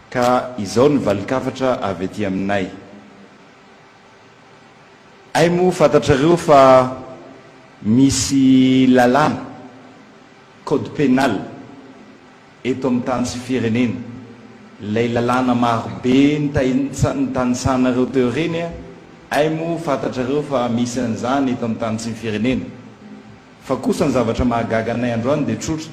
Ka izao ny valin-kafatra avy aty aminay. Hay moa fantatrareo fa misy lalàna, code pénal, eto amin'ny tany sy firenena. Ilay lalàna maro be nitanisanareo teo ireny, hay moa fantatrareo fa misy an'izany eto amin'ny tany sy ny firenena. Fa kosa ny zavatra mahagaga anay androany dia tsotra.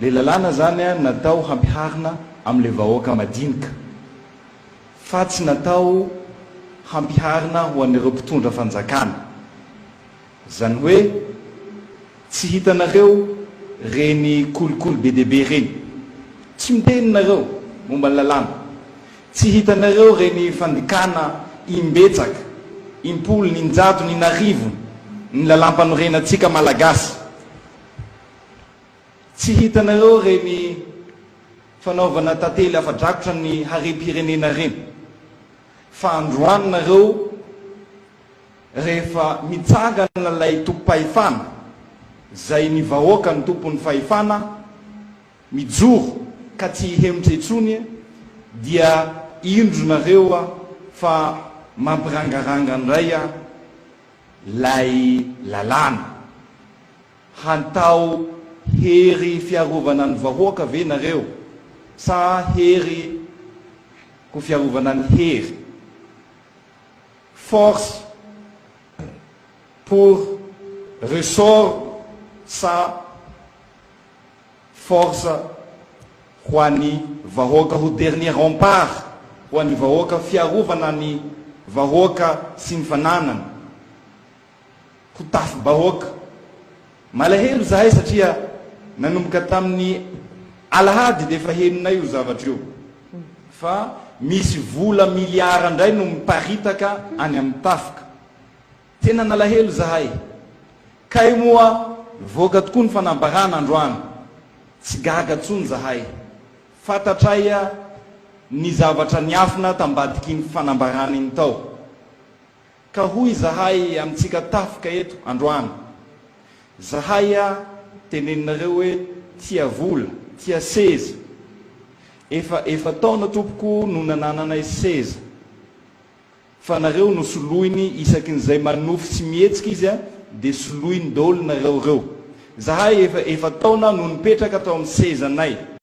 Le lalàna zany natao hampiharina amle vahoaka madinika fa tsy natao hampiharina ho an'ireo mpitondra fanjakana. Zany hoe tsy hitanareo reny kolikoly be dia be reny. Tsy miteny nareo momba ny lalàna. Tsy hitanareo reny fandikana imbetsaka, impolony, injatony, inarivony ny lalampanorenantsika malagasy. Tsy hitanareo ireny fanaovana tantely afa-drakotra ny harem-pirenena ireny fa androany nareo rehefa mitsangana ilay tompom-pahefana izay ny vahoaka no tompon'ny fahefana mijoro ka tsy hihemotra intsony dia indro nareo fa mampirangaranga indray lay lalàna. Hantao hery fiarovana ny vahoaka ve nareo sa hery ho fiarovana ny hery? Force pour ressort sa force ho an'ny vahoaka ho dernier rempart ho an'ny vahoaka fiarovana ny vahoaka sy ny fananany? Ho tafi-bahoaka. Malahelo izahay satria nanomboka tamin'ny alahady dia efa henonay io zavatra io fa misy vola miliara indray no miparitaka any amin'ny tafika. Tena nalahelo izahay. Kay moa nivoaka tokoa ny fanambarana androany. Tsy gaga intsony izahay. Fantatray ny zavatra niafina tambadik'iny fanambarana iny tao. Ka hoy izahay amintsika tafika eto androany, zahay a teneninareo hoe tia vola, tia seza. Efa efa-taona tompoko no nanananay seza. Fa nareo no soloiny isakin'izay manofy tsy mihetsika izy a dia soloiny daholo nareo reo. Zahay efa efa-taona no nipetraka tao amin'ny sezanay.